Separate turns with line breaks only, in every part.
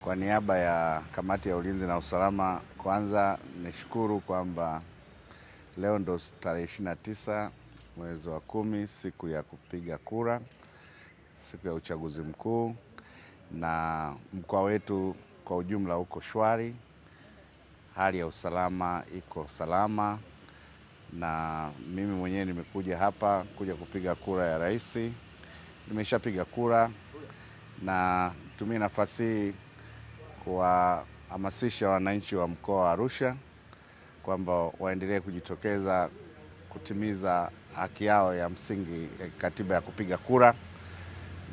Kwa niaba ya kamati ya ulinzi na usalama, kwanza nishukuru kwamba leo ndo tarehe 29 mwezi wa 10, siku ya kupiga kura, siku ya uchaguzi mkuu, na mkoa wetu kwa ujumla uko shwari, hali ya usalama iko salama, na mimi mwenyewe nimekuja hapa kuja kupiga kura ya rais. Nimeshapiga kura na tumie nafasi hii kuwahamasisha wananchi wa mkoa wa Arusha kwamba waendelee kujitokeza kutimiza haki yao ya msingi ya katiba ya kupiga kura.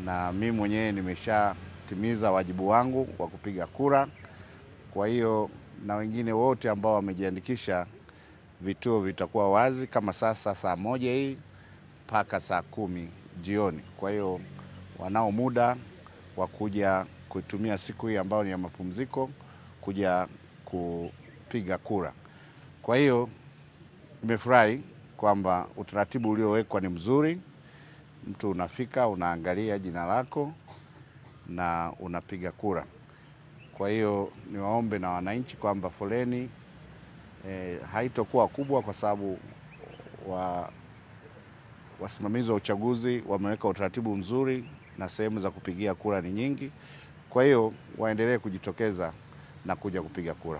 Na mimi mwenyewe nimeshatimiza wajibu wangu wa kupiga kura. Kwa hiyo na wengine wote ambao wamejiandikisha, vituo vitakuwa wazi kama sasa saa 1 hii mpaka saa 10 jioni. Kwa hiyo wanao muda wa kuja kuitumia siku hii ambayo ni ya mapumziko kuja kupiga kura. Kwa hiyo nimefurahi kwamba utaratibu uliowekwa ni mzuri. Mtu unafika, unaangalia jina lako na unapiga kura. Kwa hiyo niwaombe na wananchi kwamba foleni haitokuwa kubwa kwa sababu wasimamizi wa uchaguzi wameweka utaratibu mzuri na sehemu za kupigia kura ni nyingi. Kwa hiyo waendelee kujitokeza na kuja kupiga kura.